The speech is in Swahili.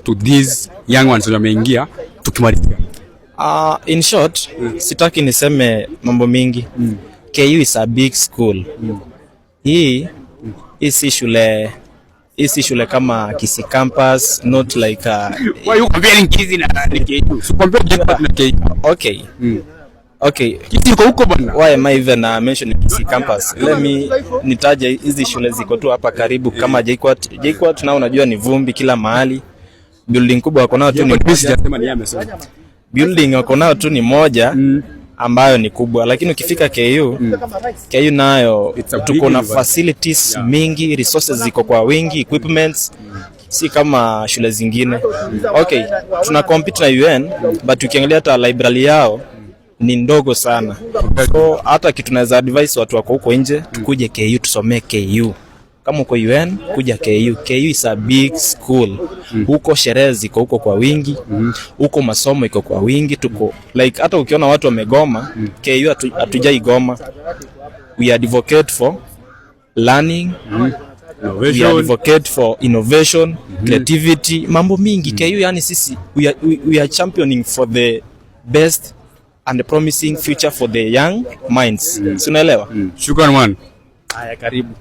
To these young ones wenye wameingia tukimalizia. In short, sitaki niseme mambo mingi. KU is a big school. Hii si shule kama Kisii Campus, not like Why you comparing Kisii na KU? So compare JKUAT na KU. Okay. Kisii iko huko, bwana. Why am I even mentioning Kisii Campus? Let me nitaje hizi shule ziko tu hapa karibu kama JKUAT. JKUAT nao unajua ni vumbi kila mahali. Building kubwa wako nayo tu ni Mimi moja. sijasema, ni yeye amesema. Building wako nayo tu ni moja ambayo ni kubwa, lakini ukifika KU, KU nayo It's a big tuko na university. Facilities mingi, resources ziko kwa wingi, equipments, si kama shule zingine. Okay, tuna compete na UN, but ukiangalia hata library yao ni ndogo sana. So hata kitu naweza advise watu wako huko nje, tukuje KU, tusomee KU. Kama uko UN, kuja KU. KU is a big school. Huko sherehe ziko huko kwa wingi, huko masomo iko kwa wingi. Tuko like hata ukiona watu wamegoma, KU hatujai goma. We advocate for learning, we Innovation. Advocate for innovation, creativity, mambo mingi. KU yani sisi we are championing for the best and promising future for the young minds. Si unaelewa? Shukran, man. Haya, karibu.